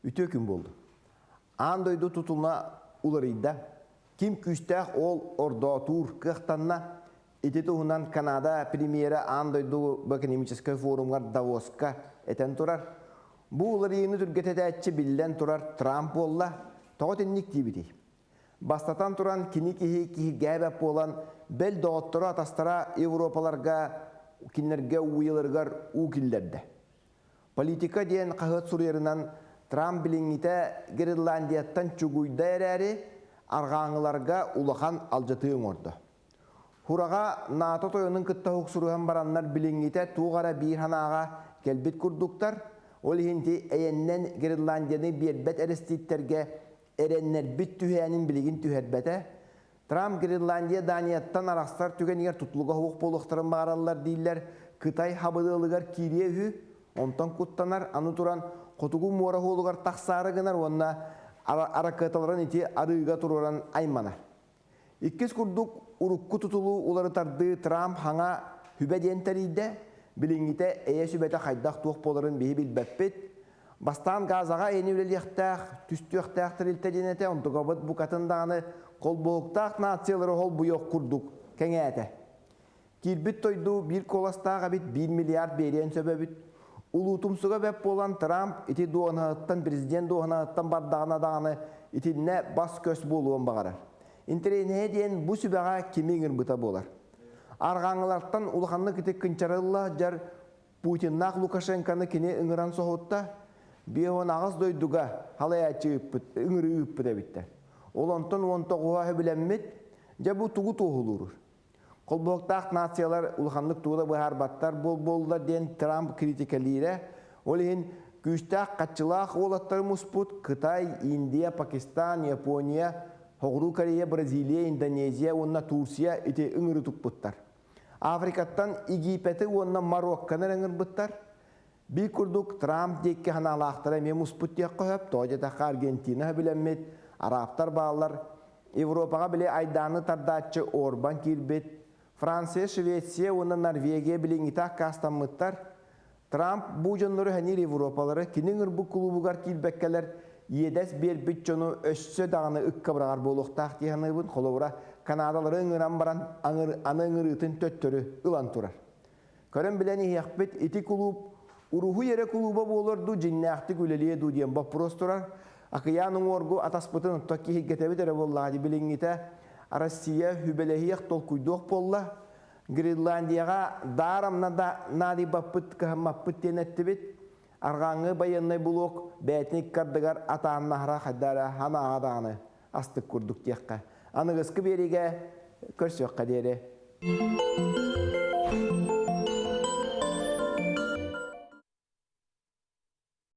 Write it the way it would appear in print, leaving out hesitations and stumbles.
Үтүө күн буолду. Аан дойду тутулуна уларыйда. Ким күүстээх ол ордоотуур кыахтанна. Ити туһунан Канада премьерэ аан дойду экономическай форумугар Давоска этэн турар. Бу уларыйыыны түргэтэтээччи биллэн турар Трамп буолла. Тоҕо итинник диибитий? Бастатан туран, кини киһи киһиргээбэт буолан, бэл доҕотторо-атастара Европаларга кинилэргэ уйаларыгар уу киллэрдэ. Политика диэн хаһыат суруйарынан, Трамп билиҥҥитэ Гренландияттан чугуйда эрээри, арҕааҥыларга улахан алдьатыы оҥордо. Хураҕа НАТО тойонун кытта уксуруһан бараннар билиҥҥитэ туох эрэ биир санааҕа кэлбит курдуктар, ол иһин ити эйэннэн Гренландияны биэрбэт эрэстииттэргэ эрэннэрбит түһээнин билигин түһэрбэтэ. Трамп Гренландия Данияттан арахсар түгэнигэр тутулуга суох буолуохтарын баҕараллар дииллэр. Кытай хабыдыалыгар киириэ үһү. Онтон куттанар, аны туран Хотугу муора уолугар тахсаары гынар уонна аракыаталарын ити арыыга туруоран айманар. Иккис курдук урукку тутулу уларытардыы Трамп хаҥа сүбэ диэн тэрийдэ. Билиҥҥитэ эйэ сүбэтэ хайдах туох буоларын биһи билбэппит. Бастаан Газаҕа эйэни үлэлиэхтээх, түстүөхтээх тэрилтэ диэн этэ, онтукабыт букатын даҕаны холбоһуктаах нациялары холбуйуох курдук кэҥээтэ. Киирбит дойду биир куоластаах эбит, биир миллиард биэриэн сөп эбит. Улуутумсуга бэп буолан Трамп ити дуоһунаһыттан, президент дуоһунаһыттан бардаҕына даҕаны итиннэ бас-көс буолуон баҕарар. Интэриэһинэйэ диэн бу сүбэҕэ кими ыҥырбыта буолар. Арҕааҥылартан улаханнык ити кынчарылла дьар Путиннаах Лукашенконы кини ыҥыран соһутта, 58 дойдуга халайааччы ыыппыт, ыҥырыы ыыппыт эбиттэр. Ол онтон 19-а сөбүлэммит, дьэ бу тугу туоһулуурур? Холбоһуктаах нациялар улаханнык тугу да быһаарбаттар буол-буоллар диэн Трамп критикэлиирэ. Ол иһин күүстээх хаччылаах уолаттары муспут Кытай, Индия, Пакистан, Япония, Соҕуруу Корея, Бразилия, Индонезия уонна Турция ити ыҥыры туппуттар. Африкаттан Египеты уонна Марокконы эрэ ыҥырбыттар. Биир курдук Трамп диэки санаалаахтара эмиэ муспут диэххэ сөп. Тоҕо диэтэххэ Аргентина сөбүлэммит, арабтар бааллар. Европаҕа били айдааны тардааччы Орбан киирбит. Франция, Швеция уонна Норвегия билиҥҥитэ аккаастаммыттар. Трамп бу дьоннору сэниир Европалары кини ыҥырбыт кулуубугар киирбэккэлэр иэдэс биэрбит дьону өссө даҕаны ыкка быраҕар буолуохтаах дии саныыбын. Холобура, Канадалары ыҥыран баран аны ыҥырыытын төттөрү ылан турар. Көрөн билэн иһиэхпит, ити кулууп уруһуй эрэ кулууба буолар дуу, дьиҥнээхтик үлэлиэ дуу диэн боппуруос турар. Акыйаан уҥуоргу атаспытын отто киһиргэтэбит эрэ буоллаҕа дии билиҥҥитэ Россия сүбэлэһиэх толкуйдуох буолла. Гренландияҕа даарамна да наадыйбаппыт, кыһаммаппыт диэн эттибит. Арҕааҥҥы байыаннай булуок бэйэтин иккардыгар атааннаһара хайда эрэ санааҕа даҕаны астык курдук диэххэ. Аныгыскы биэриигэ көрсүөххэ диэри.